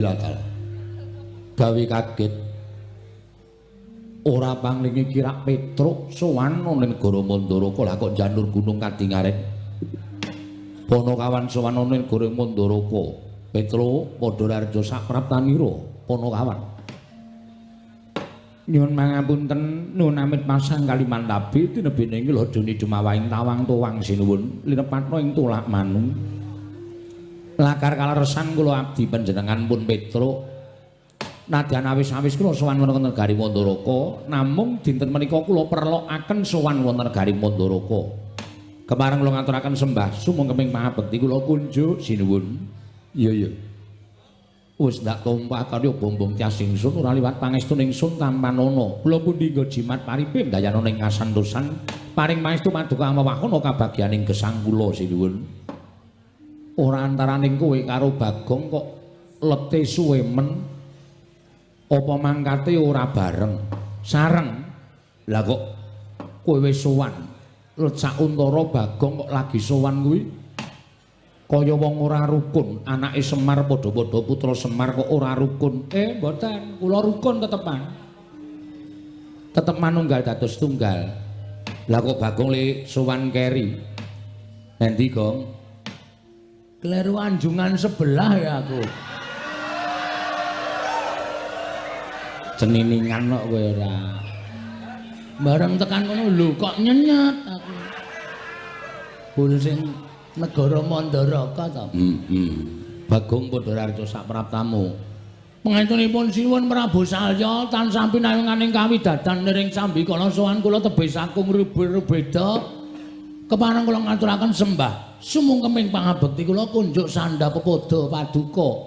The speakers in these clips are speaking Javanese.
Dalah. Gawe kaget. Ora panglingi kirak Petruk sowan ana ning negara Mandaraka lah kok janur gunung kadingaren. Panakawan sowan ana ning negara Mandaraka. Petruk padha raharja sapraptanira Panakawan. Nyuwun mangapunten nuwun amit pasang kalimantabi tinebene ing lodone dumawahing tawang tuwang sinuwun linepatna ing tulak manu. Lakar kaleresan kula abdi panjenengan pun Petruk. Nadyan awis-awis kula sowan wonten negari Mandaraka, namung dinten menika kula perlokaken sowan wonten negari Mandaraka. Kepareng kula ngaturaken sembah sumangkeming pangabekti kula kunjuk sinuwun. Iya iya. Wis ndak tumpah karya bombong tyas ingsun ora liwat pangestu ingsun tampanana. Kula pundi nggo jimat paripe ndayana ing kasantosan paring pangestu paduka amewahana kabagyaning gesang kula sinuwun. Ora antaraning kowe karo Bagong kok lete suwe men. Apa mangkate ora bareng sareng? Lah kok kowe wis sowan let sauntara Bagong kok lagi sowan kuwi kaya wong ora rukun. Anake Semar padha-padha putra Semar kok ora rukun. Mboten, kula rukun tetepan. Tetep manunggal dados tunggal. Lah kok Bagong le sowan keri. Endi, Gong? Kleru anjungan sebelah ya aku. Ceniningan kok kowe ora. Bareng tekan kono lho kok nyenyet aku. Bul sing negara Mandaraka to. Heeh. Bagong padha raharja sapraptamu. Pangestunipun sinuwun Prabu Salya tansah pinayunganing kawidadan niring sambikala sowan kula tebih saking rubeda. Kepareng kula ngaturaken sembah sumungkeming pangabekti kula kunjuk sandha pepoda paduka.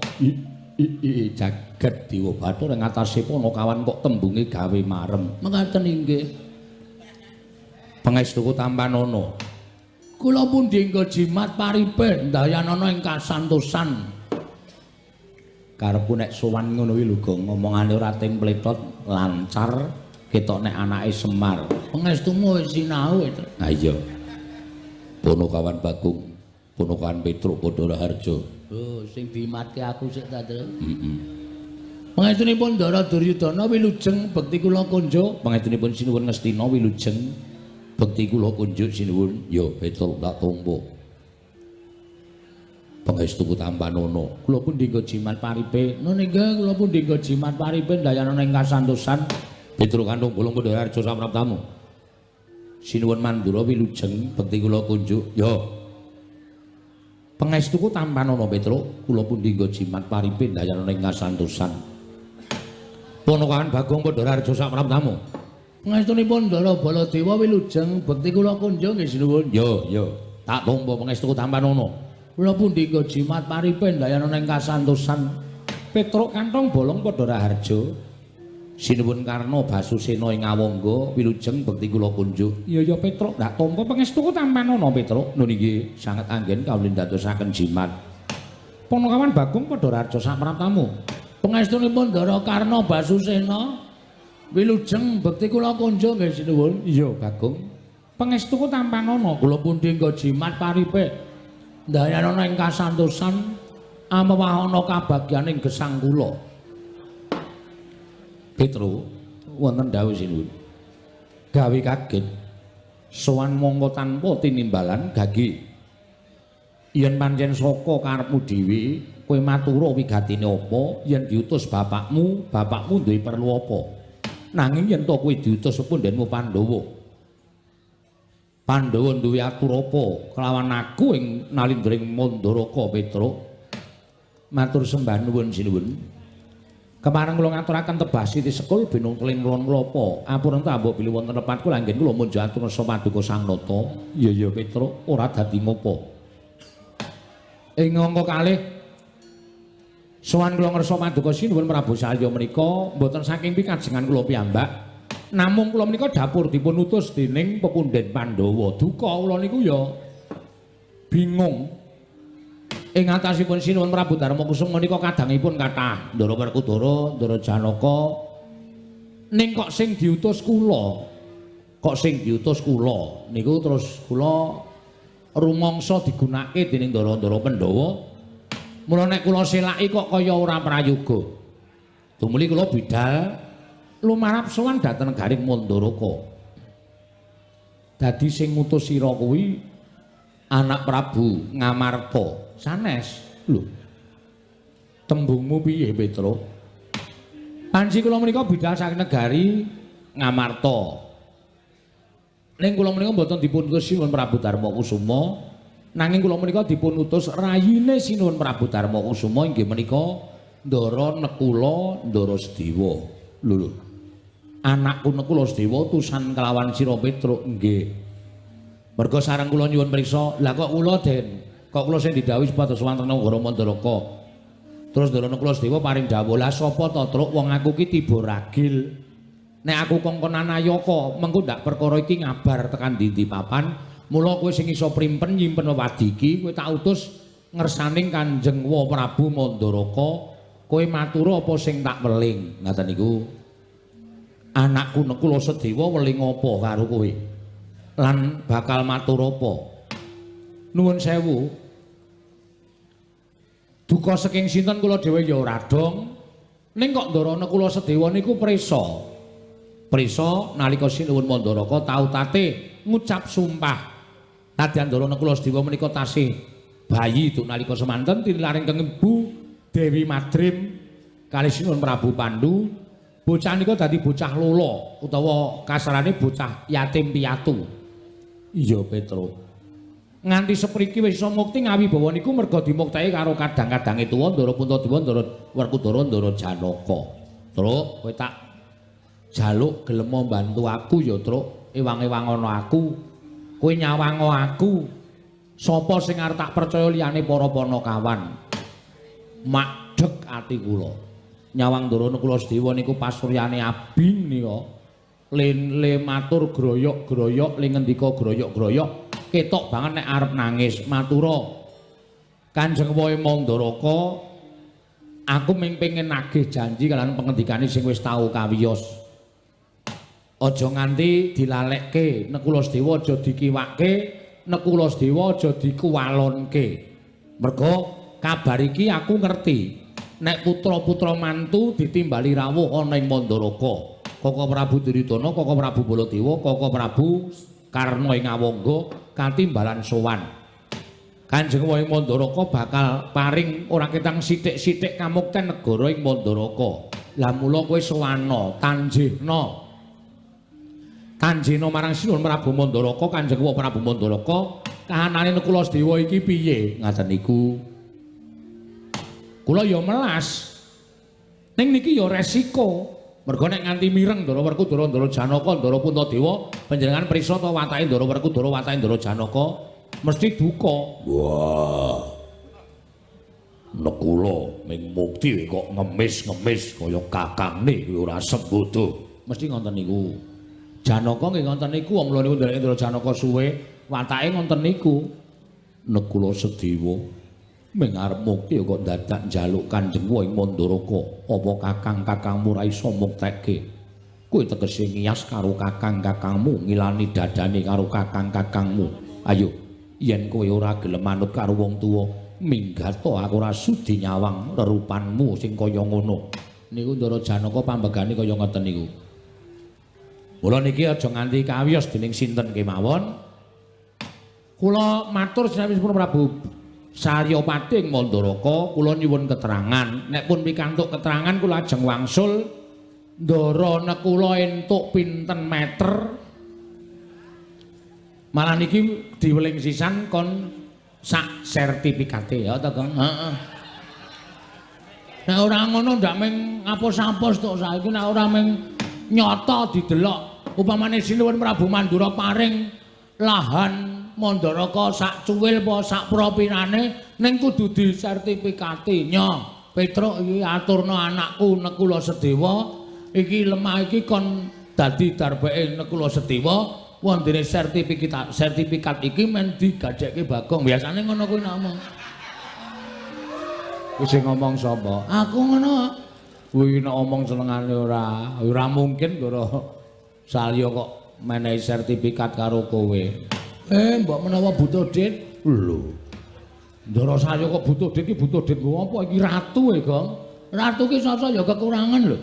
I jagat dewa bathara ing atase Panakawan kok tembunge gawe marem. Mekaten inggih. Pangestuku tampanana. Kula pundi nggo jimat paripe ndayanana ing kasantosan. Karepku nek sowan ngono kuwi lho Gong, ngomongane ora templetot, lancar, ketok nek anake Semar. Pangestumu wis sinau itu. Ha iya. Panakawan Bagong, Panakawan Petruk padha raharja. Oh, sing dimatke aku sik ta, Tru. Heeh. Pangestunipun Ndara Duryudana wilujeng bekti kula kunjuk. Pangestunipun sinuwun Ngastina wilujeng bekti kula kunjuk sinuwun. Ya, Petruk tak tampa. Pangestuku tampanana. Kula pundi nggo jimat paripe? Nun inggih, kula pundi nggo jimat paripe ndayanana ing kasantosan. Petruk kantung bolong padha raharja sapraptamu. Sinuwun Mandura wilujeng bekti kula kunjuk. Ya. Pangestuku tampanana Petruk, kula pundi nggo jimat paripe ndayanana ing kasantosan. Panakawan Bagong padha raharja sapraptamu. Pangestunipun Ndara Baladewa wilujeng bekti kula kunjuk nggih sinuwun. Ya, ya. Tak tampa pangestuku tampanana. Kula pundi nggo jimat paripe ndayanana ing kasantosan. Petruk kantong bolong padha raharja. Sinuwun Karna Basusena ing Awangga wilujeng bekti kula kunjuk. Iya ya Petruk, ndak tampa pangestuku tampanana Petruk. Nun inggih sanget anggen kawula ndadosaken jimat. Panakawan Bagong padha raharja sapraptamu. Pangestunipun Ndara Karna Basusena wilujeng bekti kula kunjuk nggih sinuwun. Iya Bagong. Pangestuku tampanana. Kula pundi nggo jimat paripe ndayanana ing kasantosan amewahana kabagyaning gesang kula. Petruk wonten dawuh sinuwun. Gawe kaget sowan mongko tanpa tinimbalan gagi. Yen pancen saka karepmu dhewe kowe matura wigatine apa, yen diutus bapakmu, bapakmu duwe perlu apa. Nanging yen to kowe diutus pundhenmu Pandhawa. Pandhawa duwe atur apa kelawan aku ing nalindring Mandaraka Petruk. Matur sembah nuwun sinuwun. Kepareng kula ngaturaken tebah siti sekul binung tlinglon klapa. Apurenta mbok bilih wonten lepat kula anggen kula munjuk atur ngersa paduka Sang Nata. Iya iya Petruk, ora dadi ngopo. Ing angka kalih sowan kula ngersa paduka sinuwun Prabu Salya menika mboten saking pikajengan kula piyambak. Namung kula menika dapur dipun utus dening pepundhen Pandhawa. Duka kula niku ya bingung. Ing atasipun sinuwun Prabu Darma Kusuma menika kadangipun kathah Ndara Werkudara, Ndara Janaka. Ning kok sing diutus kula, kok sing diutus kula niku terus kula rumangsa digunakake dening ndara-ndara Pandhawa. Mula nek kula selaki kok kaya ora prayoga. Tumuli kula bidal lumarap sowan dhateng Garing Mandaraka. Dadi sing ngutus sira kuwi anak Prabu Ngamarta. Sanes. Lho. Tembungmu piye, Petruk? Panci kula menika bidal saking negari Ngamarta. Ning kula menika mboten dipun utus Sinuwun Prabu Darma Kusuma, nanging kula menika dipun utus rayine Sinuwun Prabu Darma Kusuma inggih menika Ndara Nekula Ndara Sedewa. Lho lho. Anakku Nekula Sedewa utusan kelawan sira Petruk nggih. Merga sareng kula nyuwun priksa, lah kok kula Den, kok kula sing didhawuhi supados wonten negara Mandaraka. Terus Ndara Nekula Sedewa paring dawuh, lah sapa to Truk wong aku ki tiba ragil. Nek aku kongkonan ayaka, mengko ndak perkara iki ngabar tekan ndi-ndi papan, mula kowe sing iso primpen nyimpen wewadi iki, kowe tak utus ngersaning Kanjeng Wa Prabu Mandaraka, kowe matur apa sing tak weling. Ngaten niku. Anakku Nekula Sedewa weling apa karo kowe? Lan bakal matur apa? Nuwun sewu. Duka saking sinten kula dhewe ya ora dong. Ning kok Ndara Nekula Sedewa niku prisa. Prisa nalika Sinuwun Mandaraka tau tate ngucap sumpah. Nadyan Ndara Nekula Sedewa menika tasih bayi duk nalika semanten tinilaring keng Ibu Dewi Madrim kalih Sinuwun Prabu Pandu. Bocah nika dadi bocah lolo utawa kasarane bocah yatim piatu. Iya Petruk. Nganti sepriki wis iso mukti ngawibawa niku merga dimukteke karo kadang-kadange tuwa Ndara Puntadewa, Ndara Werkudara, Ndara Janaka. Truk, kowe tak jaluk gelem mbantu aku ya, Truk. Ewang-ewang ana aku. Kowe nyawango aku. Sapa sing arep tak percaya liyane para panakawan? Makdeg ati kula. Nyawang Ndara Nekula Sedewa niku pasuryane abing nika. Le matur groyok-groyok, le ngendika groyok-groyok, ketok banget nek arep nangis. Matura Kanjeng Wae Mandaraka, aku ming pengin nagih janji kalian pengendikane sing wis tau kawiyos. Aja nganti dilalekke, Nekula Sedewa aja dikiwake, Nekula Sedewa aja dikuwalonke. Merga kabar iki aku ngerti. Nek putra-putra mantu ditimbali rawuh ana ing Mandaraka. Koko Prabu Duryudana, Koko Prabu Baladewa, Koko Prabu Karna ing Awangga katimbalan sowan. Kanjeng Wae Mandaraka bakal paring ora ketang sithik-sithik kamukten negara ing Mandaraka. Lah mula kowe sowana, tanjihna. Tanjihna marang Sinuwun Prabu Mandaraka, Kanjeng Wa Prabu Mandaraka, kahanane Nekula Sedewa iki piye? Ngaten niku. Kula ya melas. Ning niki ya resiko. Merga nek nganti mireng Ndara Werkudara, Ndara Janaka, Ndara Puntadewa, panjenengan prisa ta watake Ndara Werkudara, watake Ndara Janaka mesti duka. Wah. Nekula ming mukti kok ngemis-ngemis kaya kakangne kuwi ora sembodo. Mesti ngoten niku. Janaka nggih ngoten niku, wong kula niku nderek Ndara Janaka suwe, watake ngoten niku. Nekula Sedewa ming arep mukti kok dadak njaluk Kanjeng Wa ing Mandaraka, apa kakang-kakangmu ra iso muktekke? Kowe tegese ngiyas karo kakang-kakangmu, ngilani dadane karo kakang-kakangmu. Ayo, yen kowe ora gelem manut karo wong tuwa, minggat to aku ora sudi nyawang rerupanmu sing kaya ngono. Niku Ndara Janaka pambegane kaya ngoten niku. Mula niki aja nganti kawiyos dening sinten kemawon. Kula matur sinawis Prabu Saryapati ing Mandaraka, kula nyuwun keterangan. Nek pun pikantuk keterangan kula ajeng wangsul Ndara Nekula entuk pinten meter. Malah niki diweling sisan kon sak sertifikate ya ta, Kang? Heeh. Nek ora ngono ndak ming apos-apos tok saiki nek ora ming nyata didelok. Upamane Sinuwun Prabu Mandura paring lahan Mandaraka sak cuwil apa sak propinane ning kudu disertifikati. Nyo, Petruk iki aturna anakku Nekula Sedewa, iki lemah iki kon dadi darbeke Nekula Sedewa, wondene sertifikat iki men digadhekke Bagong. Biasane ngono kuwi nek omong. Kuwi sing ngomong sapa? Aku ngono. Kuwi nek omong senengane ora, ora mungkin Ndara Salya kok menehi sertifikat karo kowe. Mbok menawa butuh dit. Lho. Ndara Salya kok butuh dit iki butuh dit nggo apa iki ratu e, Gong. Ratu ki sasa ya kekurangan lho.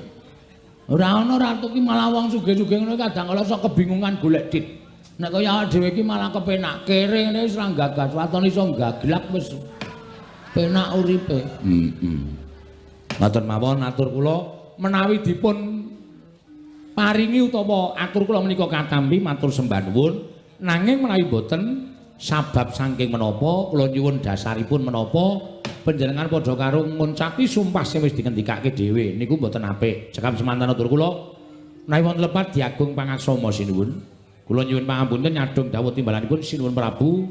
Ora ana ratu ki malah wong sugih-sugih ngono kadang kala sok kebingungan golek dit. Nek kaya awake dhewe iki malah kepenak kere ngene wis ra gagas waton iso gaglak wis penak uripe. Heeh. Ngoten mawon atur kula menawi dipun paringi utawa atur kula menika katampi matur sembah nuwun nanging menawi boten sabab saking menapa kula nyuwun dasaripun menapa panjenengan padha karo nguncapi sumpah sing wis dingendikake dhewe niku mboten apik. Cekap semanten atur kula menawi wonten lepat diagung pangaksama sinuwun. Kula nyuwun pangapunten nyadhong dawuh timbalanipun Sinuwun Prabu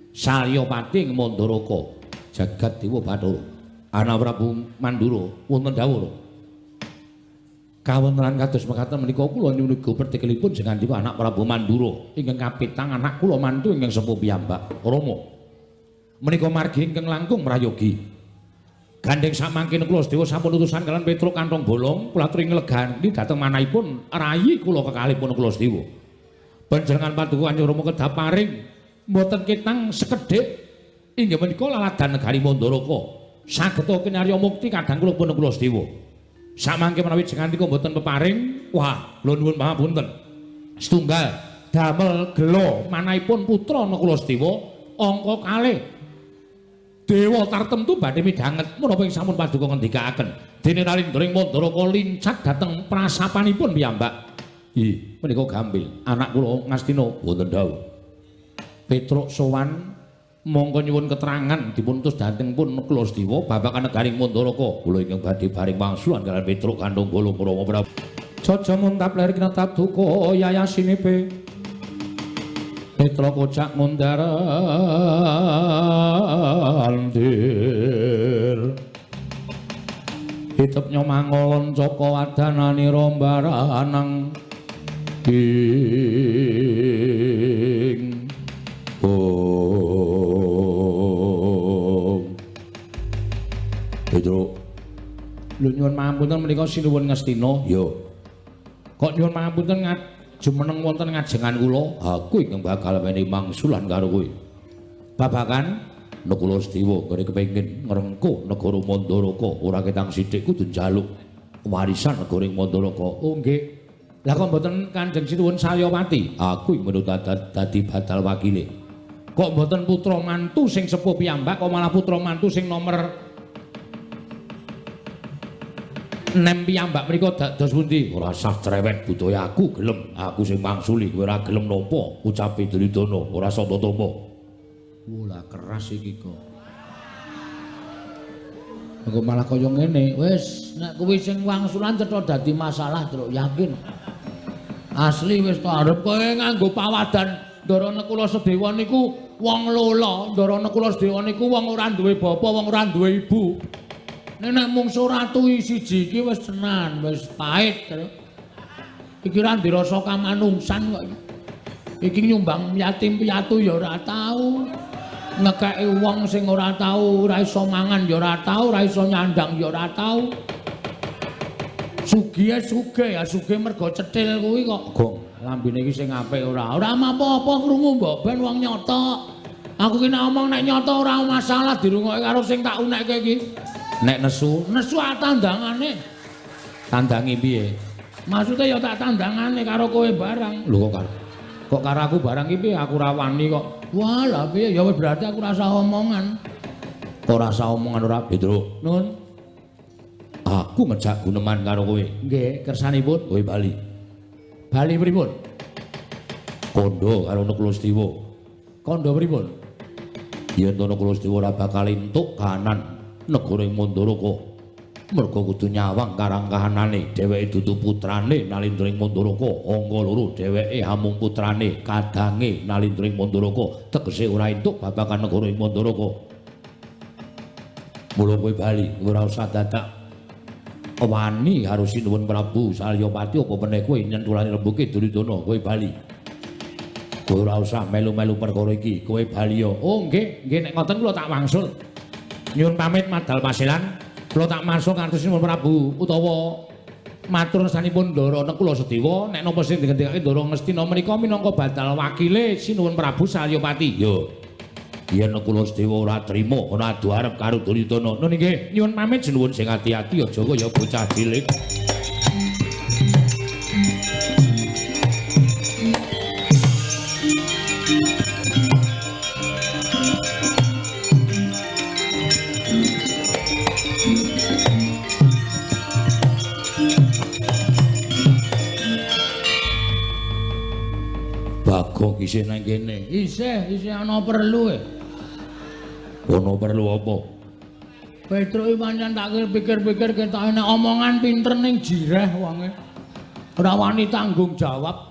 Salyapati ing Mandaraka jagat Dewa Bathara. Ana Prabu Mandura wonten dawuh. Kawontenan kados mekaten menika kula nyuwun uga pertikelipun jengandika anak Prabu Mandura ingkang kapitang anak kula mantu ingkang sepuh piyambak Rama. Menika margi ingkang langkung prayogi. Gandheng samangkene kula sedaya sampun utusan kalian Petruk kantong bolong kula aturi nglegani dhateng manahipun rayi kula kekalihipun kula sedaya. Panjenengan paduka Kanjeng Rama kedah paring mboten ketang sekedhik inggih menika laladan negari Mandaraka. Sageta kinarya mukti kadang kula pun kula sedaya. Samangke menawi jengandika mboten peparing, wah, kula nuwun pangapunten. Setunggal damel gela manahipun putra Nakula Sedewa angka kalih. Dewa tartemtu badhe midhanget menapa ing sampun paduka ngendikaaken. Dene Nalindra ing Mandaraka lincak dhateng prasapanipun piyambak. Ih, menika gampil. Anak kula Ngastina wonten dawuh. Petruk sowan mongko nyuwun keterangan dipun utus dhateng pun Nakula Sedewa babagan negaring Mandaraka. Kula ingkang badhe baring wangsulan kaliyan Petruk kantong bolong Rama Prabu. Jaja muntap ler kinetap duka yayasinipe. Petruk kocak mundar andir. Hitep nyomangolon caka wadanani rombaranang ing Om. Petruk. Lho nyuwun pangapunten menika Sinuwun Ngastina. Ya. Kok nyuwun pangapunten jumeneng wonten ngajengan kula? Aku ingkang bakal menehi mangsulan karo kowe. Babagan Nakula Sedewa nggone kepengin ngrengkuh negara Mandaraka, ora ketang sithik kudu njaluk warisan negara ing Mandaraka. Oh nggih. Lah kok mboten Kanjeng Sinuwun Salyapati? Aku ing menut dadi badal wakile. Kok mboten putra mantu sing sepuh piyambak kok malah putra mantu sing nomer 6 piyambak mriku dados pundi? Ora sah cerewet budaya aku gelem, aku sing mangsuli kowe ora gelem napa ucape Duryudana ora santa tampa. Wah, keras iki kok. Kok malah kaya ngene. Wis, nek kuwi sing wangsulan cetha dadi masalah, Truk, yakin. Asli wis to arep kowe nganggo pawadan Ndara Nakula Sedewa niku wong lola, Ndara Nakula Sedewa niku wong ora duwe bapa, wong ora duwe ibu. Nek mungsu ratu siji iki wis tenan, wis pahit. Iki ora dirasa kamanungsan kok. Iki nyumbang yatim piatu ya ora tau. Ngekeki wong sing ora tau, ora iso mangan ya ora tau, ora iso nyandang ya ora tau. Sugihe sugih ya sugih mergo cethil kuwi kok. Gong, lambene iki sing apik ora. Ora apa-apa krungu mbok ben wong nyata. Aku ki nek omong nek nyata ora masalah dirungokke karo sing tak unekke iki. Nek nesu, nesu tandangane. Tandangi piye? Maksude ya tak tandangane karo kowe barang. Lho kok karo kok karo aku barang iki piye? Aku ora wani kok. Wah, lah piye? Ya wis berarti aku rasa omongan. Kok rasa omongan ora, Petruk? Nun. Aku ngejak guneman karo kowe. Nggih, kersanipun kowe bali. Bali pripun? Kandha karo Nakula Sedewa. Kandha pripun? Yen to Nakula Sedewa ora bakal entuk kahanan negara ing Mandaraka. Merga kudu nyawang karang kahanane, dheweke dudu putrane Nalindra ing Mandaraka. Angka loro dheweke amung putrane kadange Nalindra ing Mandaraka, tegese ora entuk babagan negara ing Mandaraka. Mula kowe bali, ora usah dadak wani karo Sinuwun Prabu Salyapati apa meneh kowe nyentulane rembuke Duryudana, kowe bali. Kowe ora usah melu-melu perkara iki, kowe bali ya. Oh nggih, nggih nek ngoten kula tak wangsul. Nyuwun pamit madal pasilan. Kula tak masuk ngantos Sinuwun Prabu utawa matur sanipun Ndara Nakula Sedewa nek napa sing dingendikake Ndara Ngastina menika minangka badal wakile Sinuwun Prabu Salyapati. Yo. Yen Nakula Sedewa ora trima ana adu arep karo Duryudana. Nun nggih, nyuwun pamit sinuwun sing ati-ati aja kaya bocah cilik. Bagong isih nang kene. Isih, isih ana perlu e. Ana perlu apa? Petruk iki pancen tak pikir-pikir ketoke nek omongan pinter ning jireh wonge. Ora wani tanggung jawab.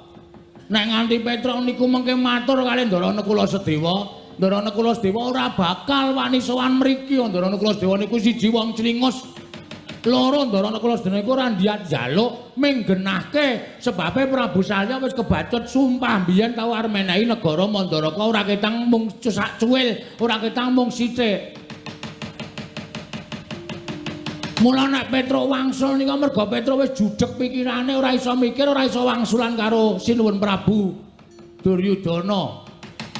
Nek nganti Petruk niku mengke matur kali Ndara Nakula Sedewa, Ndara Nakula Sedewa ora bakal wani sowan mriki. Ndara Nakula Sedewa niku siji wong clingus. Loro Ndara Nakula Sedewa niku ora ndiyat njaluk ming genahke sebabe Prabu Salya wis kebacut sumpah mbiyen tau arep menehi negara Mandaraka ora ketang mung sak cuwil, ora ketang mung sithik. Mula nek Petruk wangsul nika merga Petruk wis judeg pikirane ora iso mikir, ora iso wangsulan karo Sinuwun Prabu Duryudana.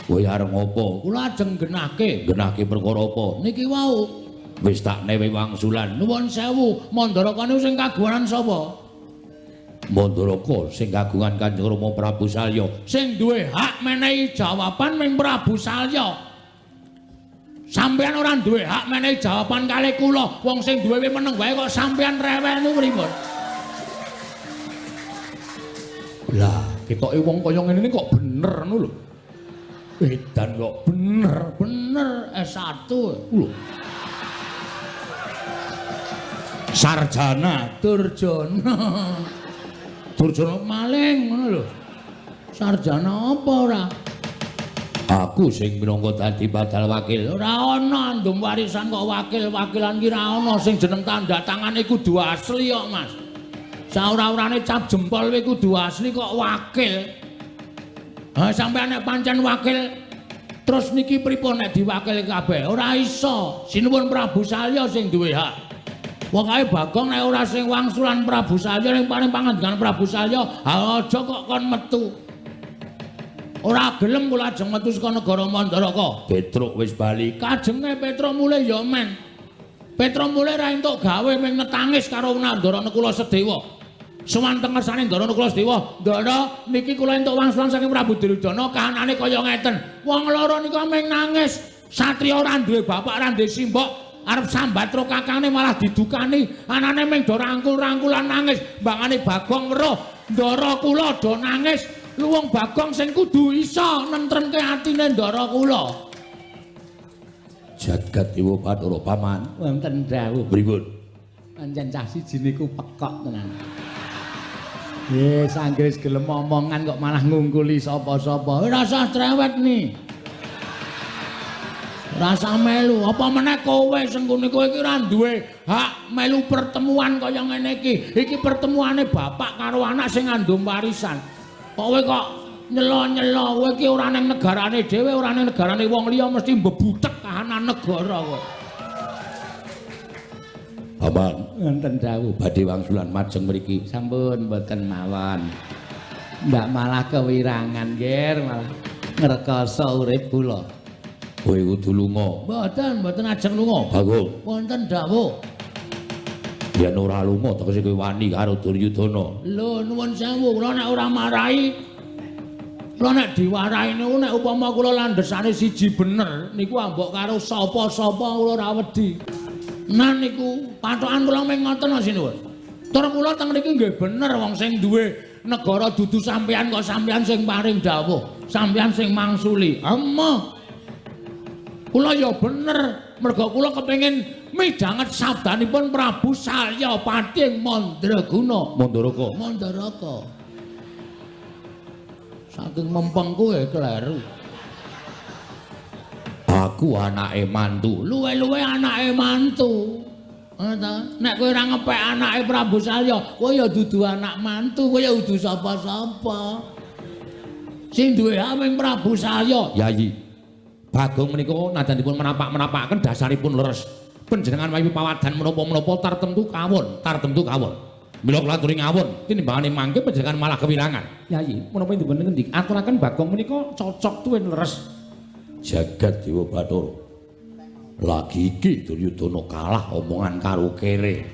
Kowe arep ngopo? Kula ajeng genahke. Genahke perkara apa? Niki wau wis tak newe wangsulan. Nuwun sewu, Mandaraka niku sing kagungan sapa? Mandaraka sing kagungan Kanjeng Rama Prabu Salya. Sing duwe hak menehi jawaban ming Prabu Salya. Sampeyan ora duwe hak menehi jawaban kalih kula. Wong sing duwe meneng wae kok sampeyan rewel niku pripun? Lah, ketoke wong kaya ngene iki kok bener ngono lho. Edan kok bener, bener S1 lho. Sarjana Durjana. Durjana maling ngono lho. Sarjana apa ora? Aku sing minangka dadi badal wakil. Ora ana andum warisan kok wakil-wakilan ki ora ana sing jeneng tanda tangane kudu asli kok, Mas. Saora-orane cap jempol kuwi kudu asli kok wakil. Ha sampeyan nek pancen wakil terus niki pripun nek diwakil kabeh? Ora iso. Sinuwun Prabu Salya sing duwe hak. Pokoke Bagong nek ora sing wangsulan Prabu Salya ning paring pangandikan Prabu Salya, ha aja kok kon metu. Ora gelem kula ajeng metu saka negara Mandaraka. Petruk wis bali. Kajenge Petruk mulih ya men. Petruk mulih ra entuk gawe ming netangis karo Ndara Nakula Sedewa. Sowan teng ngersane Ndara Nakula Sedewa, "Ndara, niki kula entuk wangsulan saking Prabu Duryudana kahanane kaya ngeten." Wong loro nika ming nangis. Satriya ora duwe bapak, ora duwe simbok. Arep sambat karo kakane malah didukani, anane ming do rangkul-rangkulan nangis, mbangane Bagong weruh, ndara kula do nangis, luwung Bagong sing kudu iso nentremke atine ndara kula. Jagat Dewa Bathara Paman, wonten dawuh. Pripun? Pancen cah siji niku pekok tenan. Yes, anggere wis gelem omongan kok malah ngungkuli sapa-sapa. Ora usah trewet nih. Rasa melu, apa meneh kowe sengkune kowe iki ora duwe hak melu pertemuan kaya ngene iki. Iki pertemuane bapak karo anak sing ngandung warisan. Kowe kok nyelo-nyelo, kowe iki ora ning negarane dhewe, ora ning negarane wong liya mesti mbebutek kahanan negara kowe. Paman, wonten dawuh badhe wangsulan majeng mriki. Sampun mboten mawon. Ndak malah kewirangan, Ger, malah ngrekoso urip kula. Kowe kudu lunga. Mboten, mboten ajeng lunga. Bagong. Wonten dawuh. Yen ora lunga tegese kowe wani karo Duryudana. Lho nuwun sewu, kula nek ora marahi, kula nek diwarahi niku nek upama kula landhesane siji bener niku ambok karo sapa-sapa kula ora wedi. Nah niku patokan kula mung ngoten sinuwun. Tur kula teng mriki nggih bener wong sing duwe negara dudu sampeyan kok sampeyan sing paring dawuh, sampeyan sing mangsuli. Emoh. Kula ya bener, merga kula kepengin midhanget sabdanipun Prabu Salya Pati ing Mandraguna. Mandaraka. Mandaraka. Saking mempengku ya kleru. Aku anake mantu. Luwe-luwe anake mantu. Ngono ta? Nek kowe ora ngepek anake Prabu Salya, kowe ya dudu anak mantu, kowe ya dudu sapa-sapa. Sing duwe hak ming Prabu Salya. Yayi. Bagong menika najan dipun menapak-menapakaken dasaripun leres. Panjenengan wayu pawadan menapa-menapa tartemtu kawon, tartemtu kawon. Mila kula aturi ngawon, tinimbangane mangke panjenengan malah kewirangan. Yayi, menapa dipun ngendik aturaken Bagong menika cocok tuwin leres. Jagat Dewa Bathara. Lagi iki Duryudana kalah omongan karo kere.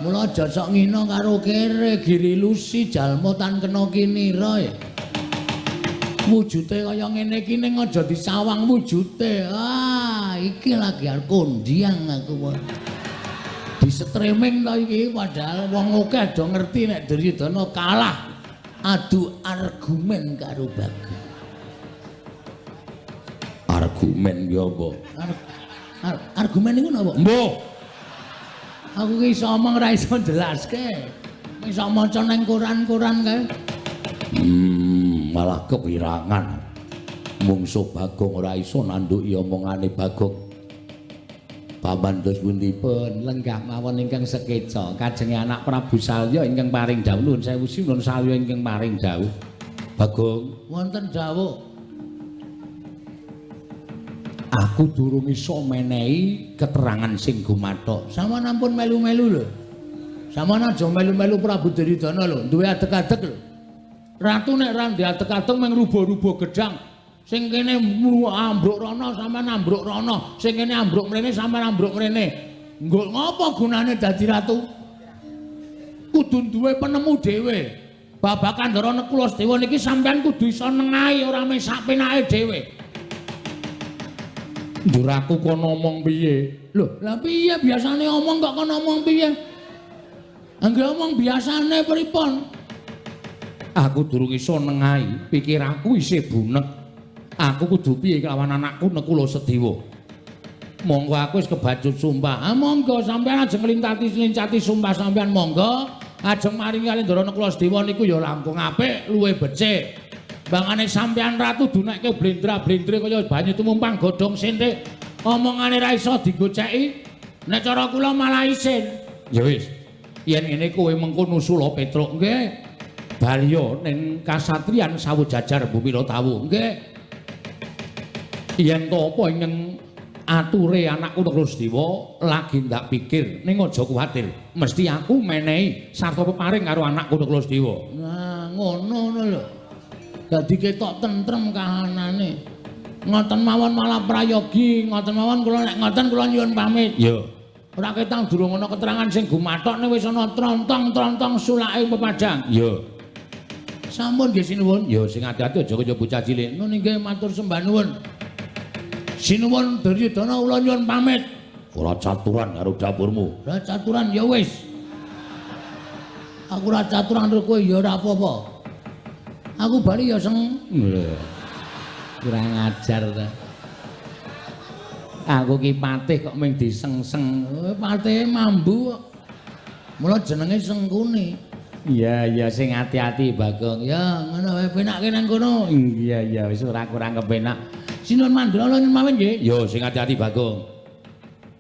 Mula aja sok ngina karo kere, giri lusi jalma tan kena kinira ya. Wujute kaya ngene iki ning aja disawang wujute. Ah, iki lagi arep kondiang aku. Di streaming to iki padahal wong akeh do ngerti nek Duryudana kalah adu argumen karo Bagong. Argumen ki apa? Argumen niku napa? Mbuh. Aku ki iso omong ora iso jelaske. Iso maca nang koran-koran kae. Malah kepirangan. Mungsuh Bagong ora iso nandhuki omongane Bagong. Paman dos pundi-pun lenggah mawon ingkang sekeca kajenge anak Prabu Salya ingkang paring dawuh nuwun sewu sinuwun Salya ingkang paring dawuh. Bagong wonten dawuh. Aku durung iso menehi keterangan sing gumathok. Sampeyan ampun melu-melu lho. Sampeyan aja melu-melu Prabu Duryudana lho, duwe adeg-adeg lho. Ratu nek ra ndek adeg-adeg mung rubuh-rubuh gedhang. Sing kene ambruk rono sampeyan ambruk rono, sing kene ambruk mrene sampeyan ambruk mrene. Nggo ngopo gunane dadi ratu? Kudu duwe penemu dhewe. Babagan Ndara Nekula Sedewa niki sampeyan kudu iso nengahi ora mung sak penake dhewe. Ndur aku kono omong piye? Lho, lah piye biasane omong kok kono omong piye? Angger omong biasane pripun? Aku durung iso nengahi, pikiranku isih bunek. Aku kudu piye kelawan anakku Nekula Sedewa? Monggo aku wis kebacut sumpah. Ah monggo sampeyan ajeng nglintati sumpah sampeyan monggo. Ajeng maringi kali Ndara Nekula Sedewa niku ya langkung apik, luwih becik. Bangane sampeyan ratu dunekke blendra-blendre kaya banyu tumumpang godhong senthik. Omongane ra iso digoceki. Nek cara kula malah isin. Ya wis. Yen ngene kowe mengko nusula Petruk nggih. Balya ning kasatriyan Sawujajar Bumi Tawu nggih. Yen to apa ingkang ature anakku Nekula Sedewa lagi ndak pikir ning aja kuwatir. Mesti aku menehi sarta peparing karo anakku Nekula Sedewa. Nah, ngono lho. Dadi ketok tentrem kahanane. Ngoten mawon malah prayogi, ngoten mawon kula nek ngoten kula nyuwun pamit. Ya. Ora ketang durung ana keterangan sing gumathok nek wis ana trontong-trontong sulake pepadang. Ya. Sampun nggih sinuwun. Ya sing ati-ati aja kaya bocah cilik. Nun inggih matur sembah nuwun. Sinuwun Duryudana kula nyuwun pamit. Ora caturan karo dapurmu. Ora caturan ya wis. Aku ora caturan karo kowe ya ora apa-apa. Aku bali ya seng. Lho. Kurang ajar ta. Aku ki patih kok mung diseng-seng. Patihe mambu kok. Mula jenenge Sengkuni. Iya iya sing ati-ati Bagong. Ya ngono wae penakke nang kono. Iya iya wis ora kurang kepenak. Sinuwun Mandra nyuwun pamit nggih. Yo sing ati-ati Bagong.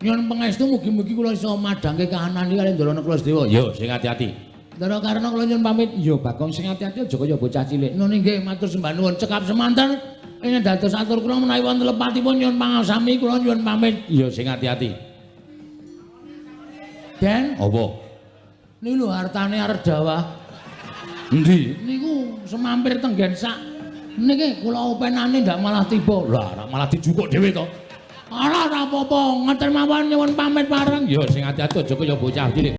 Nyuwun pangestu mugi-mugi kula iso madhangke kahanan iki kali Ndara Nekula Sedewa. Yo sing ati-ati. Ndara Karna kula nyuwun pamit. Yo Bagong sing ati-ati aja kaya bocah cilik. Nun inggih matur sembah nuwun cekap semanten. Ingkang dados atur kula menawi wonten lepatipun nyuwun pangasami kula nyuwun pamit. Yo sing ati-ati. Den, apa? Niku lho hartane arep dawah. Endi? Niku semampir tenggen sak. Niki kula openane ndak malah tiba. Lah, malah dijukuk dhewe to. Ora ora apa-apa, ngoten mawon nyuwun pamit pareng. Yo sing ati-ati aja kaya bocah cilik.